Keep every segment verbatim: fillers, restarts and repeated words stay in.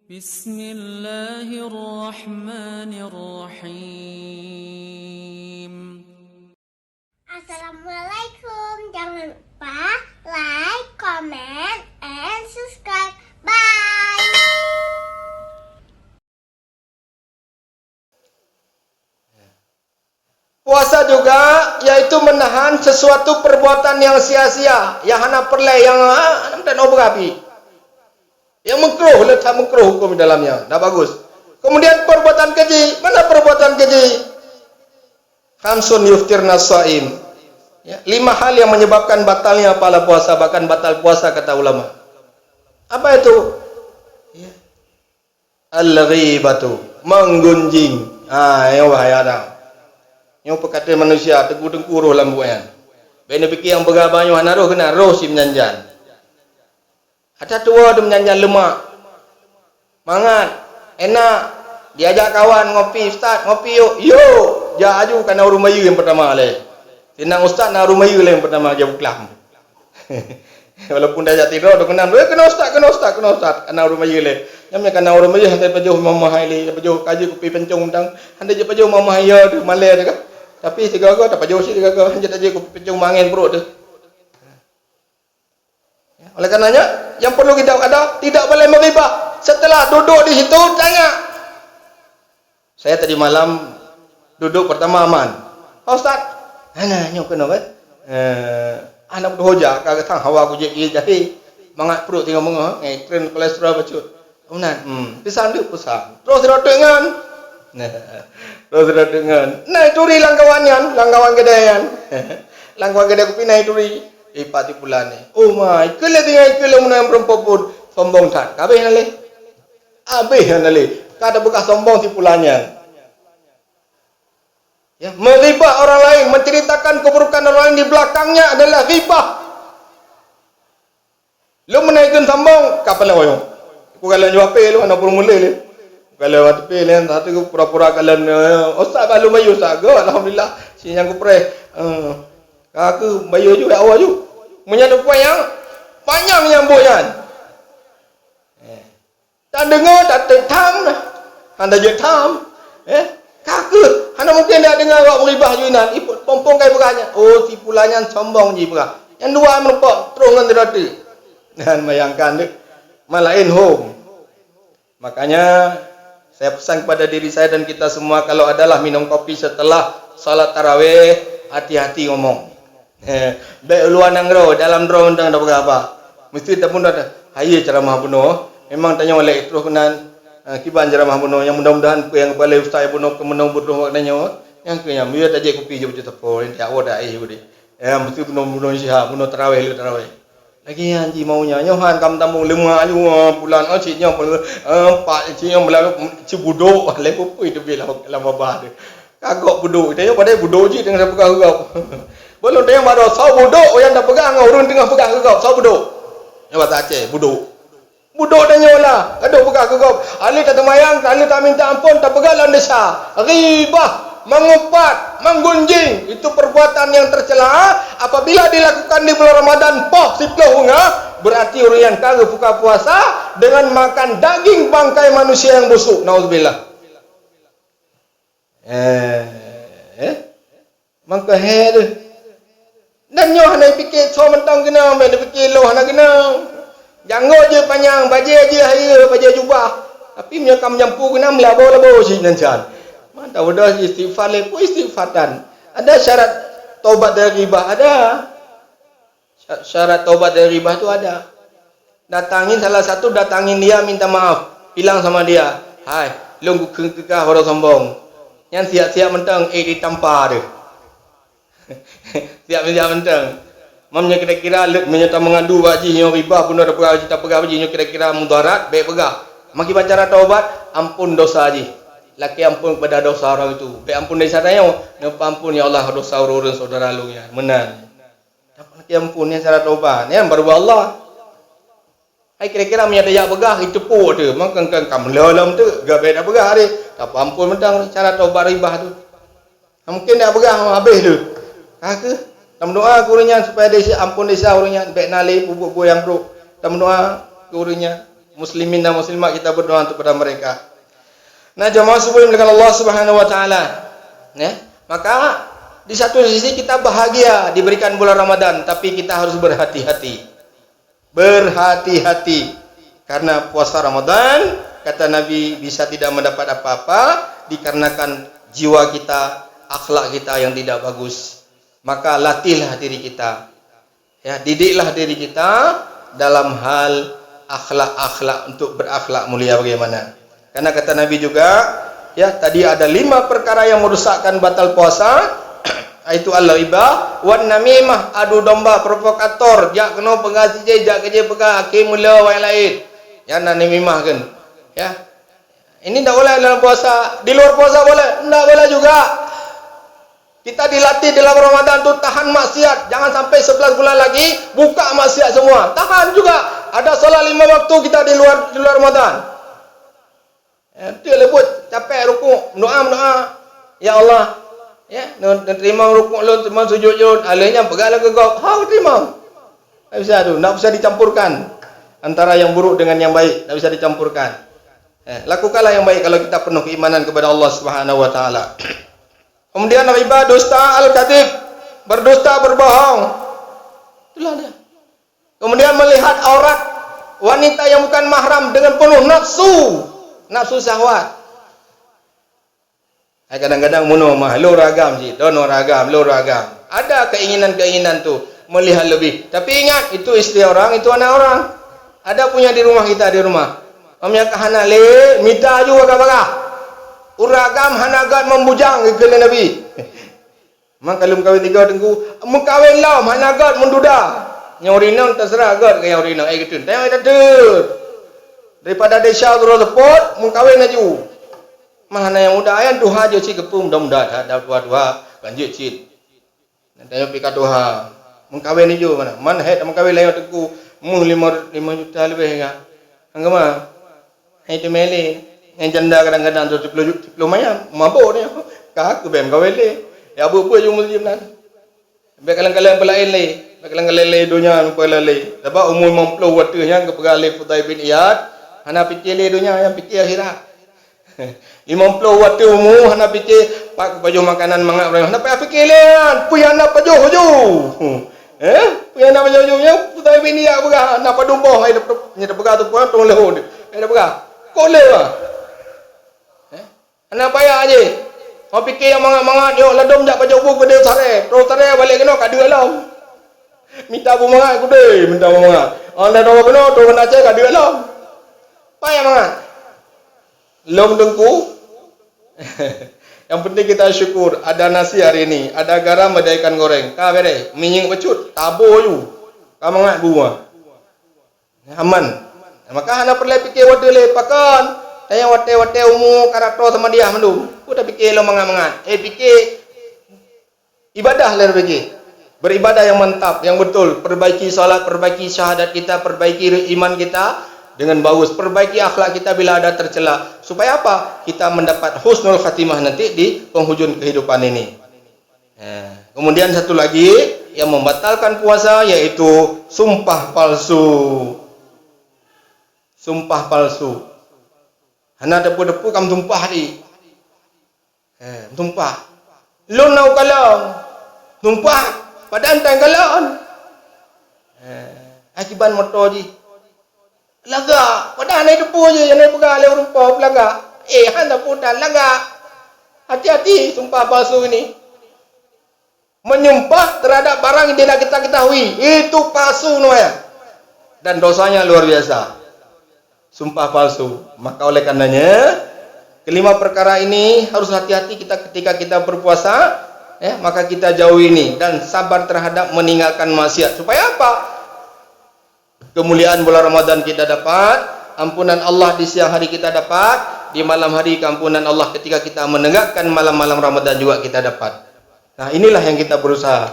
Bismillahirrahmanirrahim. Assalamualaikum. Jangan lupa like, comment, and subscribe. Bye. Puasa juga yaitu menahan sesuatu perbuatan yang sia-sia, yang hana peureulée, yang, ah, hana meuteungoh beurapi. Yang makruh, le that makruh hukum di dalamnya, tak bagus. Kemudian perbuatan keji, mana perbuatan keji? Khamsun yuftirna shaim. Ya, lima hal yang menyebabkan batalnya pahala puasa, bahkan batal puasa kata ulama. Apa itu? Ya. Al-ghibatu, menggunjing. Ha, nyoe bahaya dah. Nyoe peukaté manusia, teungku-teungku roh lam buet nyan. Bèk neupike nyang peugah bak nyoe hana roh keunan, roh si meunyan-nyan. Ata tuwoe teuh meunyan-nyan leumak. Mangat, enak, diajak kawan ngopi, "Ustaz, ngopi yuk." "Yuk!" Jak aju ka na ureueng bayeue nyang peurtama lé. Sinang ustaz na ureueng bayeue lé nyang peurtama jak buklam. Walaupun dah jak tidroe, tu keunan, "Eh, keunoe ustaz, keunoe ustaz, keunoe ustaz." Ka na ureueng bayeue lé. Nyan ka na ureueng bayeue, hana pajoh mamah hai lé, pajoh ka jeuet kupi pencong dang. Hana jeuet pajoh mamah hai, ya, tu malèe tu kan. Tapi sigoe-goe tapajoh cit sigoe-goe, hana jeuet tajeuet kupi pencong mangén pruet tu. Ya, oleh karenanya, yang perlu kita ada, tidak boleh meghibah. Setelah duduk di situ, tanya. Saya tadi malam duduk pertama aman. "Pak Ustaz, hana nyoe keunoe kan? Eh, aneuk dua jak ka sang hawa kujak ie jahe. Mangat pruet tinggai meungoh, ngai tren kolesterol bacut." Meunan, hmm, peusan deuh peusan. Terus sidroe teuk ngon. Nah, terus sidroe teuk ngon. Na ituri lam kawan nyan, lam kawan keudè nyan. Lam kawan keudè kupi na ituri. "Eh, Pak, si pulan nyoe." "Oh, ma, ikeu lé tinggai ikeu lé meunan meurumpok pun." Sombong that. Ka abéh na lé. Abéh na lé. Ka tapeugah sombong si pulan nyan. Ya, meghibah orang lain, menceritakan keburukan orang lain di belakangnya adalah ghibah. Lôn meunan ikheun sombong, ka peunoh nyoe. Ku kalon jaweueb lôn hana peureulèe lé. Kalon watèe pih lé, satu pura-pura kalon, eh, "Ustaz, bah lôn bayeue, Ustaz." "Go, alhamdulillah." Si nyang kupreh. Eh, ka keuh bayeue ju, dakwah ju. Meunyan teupeu nyang panyang nyang buet nyan. Eh. Tadeungoe, tatem tham nah. Hana jeuet tham. Eh? Ka keuh, hana mungken tadeungoe awak meuribah ju inan. Ipot pompong kai peugah nyan. Oh, si pulan nyan sombong jipeugah. Nyang dua meureumpok, troh ngon sidroe teuk. Nyan bayangkan deuh. Malaén hom. Makanya, saya pesan kepada diri saya dan kita semua, kalau adalah minum kopi setelah salat tarawih, hati-hati ngomong. He, bèk u luwa nanggroe, dalam droe mantong tapeugah haba. Meusti tapeugah, "Hai, ceramah bunoe." Memang tanyoe lé troh keunan, eh, kiban ceramah bunoe. Nyang mudah-mudahan peue nyang geubalée ustaz bunoe keu meunoe beudôh bak tanyoe. Nyang keu nyan, meunyoe tajak kupi jeuet beuteupeu, jak woe dak éh udeh. Ya, meusti bunoe-bunoe siha, bunoe tarawih, lheueh tarawih. Lagèe nyan jih maunya. Nyoe han ka meutamong leumak ju, ah, pulan, ah, cit nyoe, ah, pak, cit nyoe, meulalu, cit budok, lé pupui teubiet lam, lam babah teuh. Ka gob budok, tanyoe padahai budok jih teungoh tapeugah keu gob. Belom tanyoe bak droe, "Soe budok?" Nyang tapeugah ngon ureueng teungoh peugah keu gob, "Soe budok?" Nyoe bahasa Aceh, budok. Budok tanyoe lah, ka duek peugah keu gob. Aleuh tateumayang, aleuh taminta ampôn, tapeugah lam desya. Ghibah, mengupat, menggunjing, itu perbuatan yang tercela. Apabila dilakukan di bulan Ramadan, poh siploh beungoh, berarti ureueng nyan ka geubuka puasa dengan makan daging bangkai manusia yang busuk. Nauzubillah. Eh, eh. Maka he deuh. Dan nyoe hana pike soe mantong keunong, bèk neupike lôn hana keunong. Janggôt jeuet panyang, bajèe jeuet hayeue, bajèe jubah. Tapi meunyoe ka meujampu keunong, meulabo-labo cit nan can. Mantong udah istighfar lé, peue istighfar tan. Ada syarat taubat dari ghibah, ada. Sya-, syarat taubat dari ghibah tu ada. Datangin salah satu, datangin dia minta maaf, bilang sama dia, "Hai, lôn kukheun keu kah uroe sombong." Nyan siap-siap mantong, eh, ditampa deuh. Siap-siap mantong. Mam nyoe kira-kira lé-, meunyoe tameungadu bak jih nyoe ghibah, bunoe tapeugah jih, tapeugah bak jih nyoe kira-kira mudarat, bèk peugah. Meukiban cara taubat, ampôn dosa jih. Lakèe ampôn kepada dosa orang itu. Bèk ampôn dari sana nyoe, neupeuampôn, "Ya Allah, dosa ureueng-ureueng saudara lôn nyan." Meunan. Lakèe ampôn nyan cara taubat, nyan baru bak Allah. Hai kira-kira meunyo tajak peugah, jiteupok teuh, maka kan ka meulom-lom teuh, gabèe tapeugah deh, tapeuampôn mantong cara taubat ghibah tu. Mungken dak peugah habéh teuh. Ka keuh, tameudoa keu ureueng nyan supaya deuh ampôn desya ureueng nyan, bèk na lé peubuet-buet nyang brôk. Tameudoa keu ureueng nyan. Muslimin dan muslimat, kita berdoa untuk pada mereka. Nah, jamaah subuh yang dimuliakan Allah Subhanahu wa Ta'ala, ya, maka di satu sisi kita bahagia diberikan bulan Ramadan, tapi kita harus berhati-hati. Berhati-hati. Karena puasa Ramadan, kata Nabi, bisa tidak mendapat apa-apa dikarenakan jiwa kita, akhlak kita yang tidak bagus. Maka latihlah diri kita. Ya, didiklah diri kita dalam hal akhlak-akhlak, untuk berakhlak mulia bagaimana. Karena kata Nabi juga, ya, tadi ada lima perkara yang merusakkan batal puasa, yaitu al-ghibah, wan namimah, adu domba, provokator, jak keunoe peugah si jih, jak keujih peugah, akhé meuleuh awak laén. Ya, namimah kan. Ya. Ini tak boleh dalam puasa, di luar puasa boleh? Tak boleh juga. Kita dilatih dalam Ramadan tu tahan maksiat. Jangan sampai sebelas bulan lagi buka maksiat semua. Tahan juga. Ada salat lima waktu kita di luar, di luar Ramadan. Ya, betul lah buat capek rukuk, doa, doa. Ya Allah, ya, nu-, terima rukuk lôn, terima sujud lôn. Alai nyan peugah lagèe gob, ha, terima. Tak bisa tu, tak bisa dicampurkan antara yang buruk dengan yang baik, tak bisa dicampurkan. Eh, lakukanlah yang baik kalau kita penuh keimanan kepada Allah Subhanahu wa Ta'ala. Kemudian riba, dusta, al-kadzib, berdusta, berbohong. Itulah dia. Kemudian melihat aurat wanita yang bukan mahram dengan penuh nafsu, nafsu syahwat. Hai, kadang-kadang meunoe mah, lôn ragam cit, lôn ragam, lôn ragam. Ada keinginan-keinginan tu, melihat lebih. Tapi ingat, itu istri orang, itu anak orang. Ada punya di rumah kita, di rumah. Meunyo ka hana lé, mita ju bagah-bagah. Ureueng agam hana göt meubujang, geukheun lé Nabi. Man ka lheueh meukawen tiga teungku, meukawen lom, hana göt meududa. Nyang ureueng inong teuseurah göt keu nyang ureueng inong, eh, geuteun. Tanyoe geuteun. Daripada desya keudroe seupôt, meukawen laju. Man hana nyang muda, nyang tuha jeuet cit keupeue, muda-muda that, dah tuha-tuha, kan jeuet cit. Tanyoe pih ka tuha. Meukawen ijo mana? Man hèt meukawen laén teungku, meuh lima, lima juta leubeh ka. Nyang keumah? Hai teumèe lé. Nyang janda kadang-kadang tu siploh ju-, siploh mayam, mabök nyoe. Ka keu bèk meukawen lé. Ya, buet-buet ju muslim nan. Bèk kaleng-kaleng peulaén lé. Bèk kaleng-kaleng lé donya peulaén lé. Sabab umu limong ploh watèe nyan geupeugah lé Fudai bin Iyad, hana pike lé donya, nyang pike akhirat. Limong ploh watèe umu hana pike, pat kupajoh makanan mangat ureueng, hana payah pike lé nyan, peue nyang na pajoh laju. Eh? Peue nyang na pajoh laju, nyan Fudai bin Iyad peugah, na padum boh, hai, nyan peugah tu, peue tong leuhô. Hai, peugah. Kok lé bah? Eh? Hana payah jih. Ho pike nyang mangat-mangat, nyoe ladôm jak pajoh bu keudè saré. Troh saré balek keunoe ka deuh lom. Mita bu mangat keudè, mita bu mangat. Hana dong keunoe, troh keunoe ka deuh lom. Payah mangat. Lom teungku. Yang penting kita syukur, ada nasi hari ini, ada garam, ada ikan goreng. Ka beres, minyeuk bacut, tabo ju. Ka mangat bu. Aman. Maka hana peureulèe pike watèe lé pakon. Tanyoe watèe-watèe umu karab troh samadiyah mandum. Peue tapike lom mangat-mangat. Eh, pike ibadah lé pike. Beribadah yang mantap, yang betul. Perbaiki salat, perbaiki syahadat kita, perbaiki iman kita dengan bagus. Perbaiki akhlak kita bila ada tercela. Supaya apa? Kita mendapat husnul khatimah nanti di penghujung kehidupan ini. Eh, kemudian satu lagi yang membatalkan puasa yaitu sumpah palsu. Sumpah palsu. Hana teupeu-teupeu kam sumpah di. Eh, sumpah. Lôn na u kalon. Sumpah, padahai tan kalon. Eh, akiban moto jih. Lagak. Padahai hana teupeu jih, nyang peugah lé ureueng po lagak. Eh, hana peue tan lagak. Hati-hati sumpah palsu ini. Menyumpah terhadap barang yang tidak kita ketahui, itu palsu namanya. Dan dosanya luar biasa. Sumpah palsu. Maka oleh karenanya, kelima perkara ini harus hati-hati kita ketika kita berpuasa, ya, maka kita jauhi ini dan sabar terhadap meninggalkan maksiat. Supaya apa? Kemuliaan bulan Ramadan kita dapat, ampunan Allah di siang hari kita dapat, di malam hari keampunan Allah ketika kita menegakkan malam-malam Ramadan juga kita dapat. Nah, inilah yang kita berusaha.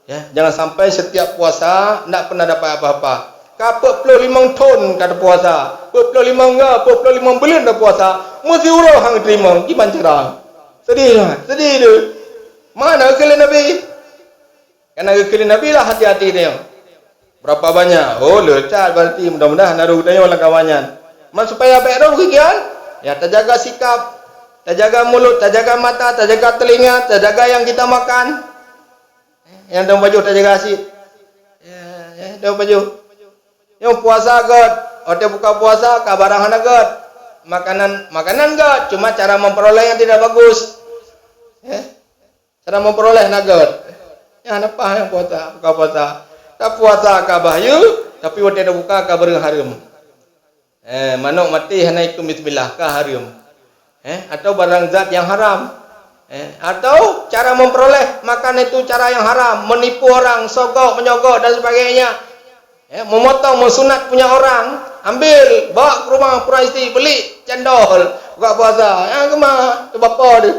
Ya, jangan sampai setiap puasa ndak pernah dapat apa-apa. Ka peuet ploh limong thon ka puasa, peuet ploh limong ga, peuet ploh limong buleuen ka puasa, meusiuroe han teurimong, gimana cara? Sedih lah, sedih tu. Mana keu Nabi? Karena geukheun Nabi lah hati-hati tanyoe. Berapa banyak? Oh, le that berarti mudah-mudahan na roh tanyoe lam kawan nyan. Man supaya bék rôh geugian, ya, tajaga sikap, tajaga mulut, tajaga mata, tajaga telinga, tajaga nyang kita makan. Nyang dong pajoh tajaga cit. Ya, ya, dong pajoh. Nyoe puasa gét, watée buka puasa ka barang hana gét. Makanan, makanan gét, cuma cara memperoleh yang tidak bagus. Ya. Cara memperoleh na gét. Nyan hana paih nyang puasa, buka puasa. Tapuasa ka bahayeue, tapi watée tabuka ka barang hareuem. Eh, manok maté hana ikheun bismillah, ka hareuem. Eh, atau barang zat yang haram. Eh, atau cara memperoleh makan itu cara yang haram, menipu orang, sogok, menyogok dan sebagainya. Eh, memotong, mensunat punya orang, ambil, bawa ke rumah, kurang istri, beli cendol, buka puasa. Nyang keumah, teubapo deuh.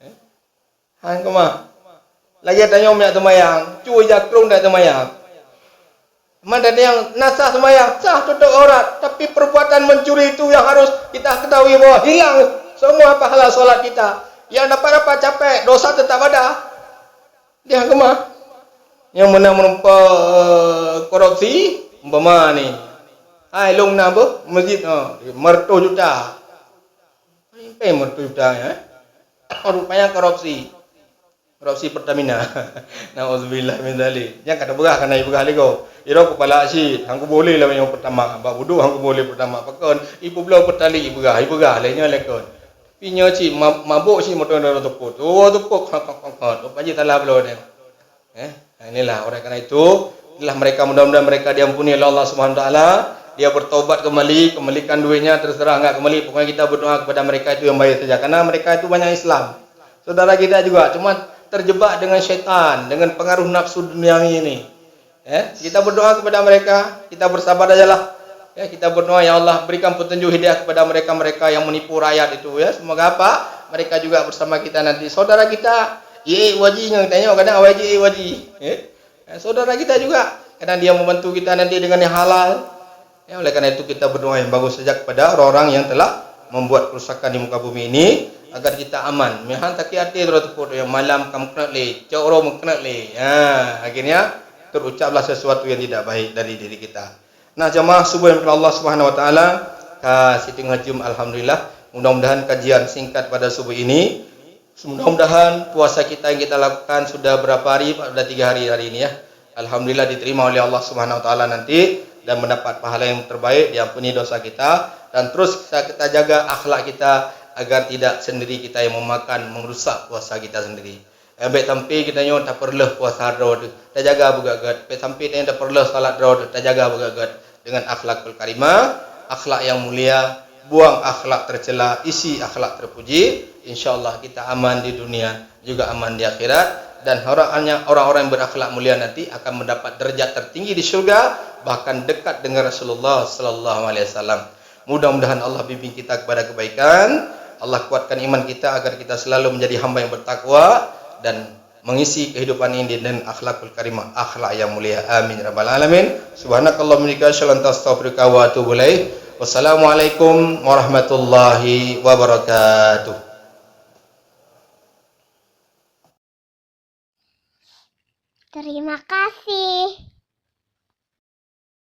Eh, Han keumah. Lagée tanyoe meunyak seumayang, cue jakrong dak seumayang. Mada nyang na sah seumayang, sah tutup aurat, tapi perbuatan mencuri itu yang harus kita ketahui bahwa hilang semua pahala salat kita. Yang dapat-dapat capek, dosa tetap ada. Dia keumah. Nyang meunang meureumpok, eh, korupsi, umpama ni. Hai, lôn na beuh masjid, ha, meureutoh juta. Hai, pèng meureutoh juta, eh. Rupanya korupsi. Korupsi Pertamina. Nauzubillah min dzalik. Nyang ka tapeugah kana ipeugah lé gob. Iro kepala cit, han kuboh lé lam nyang Pertamax. Bak buduk han kuboh lé Pertamax. Pakon, ipeubloe Pertalite ipeugah, ipeugah lé nyoe lé kon. Pi nyoe cit ma-, mabök cit moto droe teupot. Oh, teupot, khat, khat, khat, khat. Rupanya salah bloe nyan. Eh, inilah, oleh karena itu, inilah mereka, mudah-mudahan mereka diampuni oleh Allah Subhanahu wa Taala. Dia bertobat kembali, kembalikan duitnya, terserah enggak kembali. Pokoknya kita berdoa kepada mereka itu yang baik saja. Karena mereka itu banyak Islam. Saudara kita juga, cuma terjebak dengan syaitan, dengan pengaruh nafsu duniawi ini. Ya, kita berdoa kepada mereka, kita bersabar ajalah. Ya, kita berdoa, "Ya Allah, berikan petunjuk hidayah kepada mereka-mereka yang menipu rakyat itu, ya. Semoga apa? Mereka juga bersama kita nanti." Saudara kita, ié waji ngon tanyoe kadang awai ji ié waji. Ya. Ya, saudara kita juga, kadang dia membantu kita nanti dengan yang halal. Ya, oleh karena itu kita berdoa yang bagus saja kepada orang-orang yang telah membuat kerusakan di muka bumi ini agar kita aman. Meuhan sakét até droe teupot nyang malam ka meukeunot lé, cok uroe meukeunot lé. Ha, akhirnya terucaplah sesuatu yang tidak baik dari diri kita. Nah, jamaah subuh yang dimuliakan Allah Subhanahu wa Taala, ka siteungoh jam, alhamdulillah. Mudah-mudahan kajian singkat pada subuh ini, mudah-mudahan puasa kita yang kita lakukan sudah berapa hari, Pak? Sudah tiga hari hari ini, ya. Alhamdulillah diterima oleh Allah Subhanahu wa Taala nanti dan mendapat pahala yang terbaik, diampuni dosa kita, dan terus kita, kita jaga akhlak kita agar tidak sendiri kita yang memakan, merusak puasa kita sendiri. Eh, bék sampai kita nyoe tapeureuloh puasa droe teuh, tajaga beugét-gét. Bék sampai tanyoe tapeureuloh salat droe teuh, tajaga beugét-gét. Dengan akhlakul karimah, akhlak yang mulia, buang akhlak tercela, isi akhlak terpuji, insya Allah kita aman di dunia, juga aman di akhirat. Dan orang-, orang-orang yang berakhlak mulia nanti akan mendapat derajat tertinggi di syurga, bahkan dekat dengan Rasulullah sallallahu alaihi wasallam. Mudah-mudahan Allah bimbing kita kepada kebaikan, Allah kuatkan iman kita agar kita selalu menjadi hamba yang bertakwa dan mengisi kehidupan ini dengan akhlakul karimah, akhlak yang mulia. Amin ya rabbal alamin. Subhanakallahumma wa bihamdika, asyhadu an la ilaha illa anta, astaghfiruka wa atubu ilaik. Wassalamualaikum warahmatullahi wabarakatuh. Terima kasih.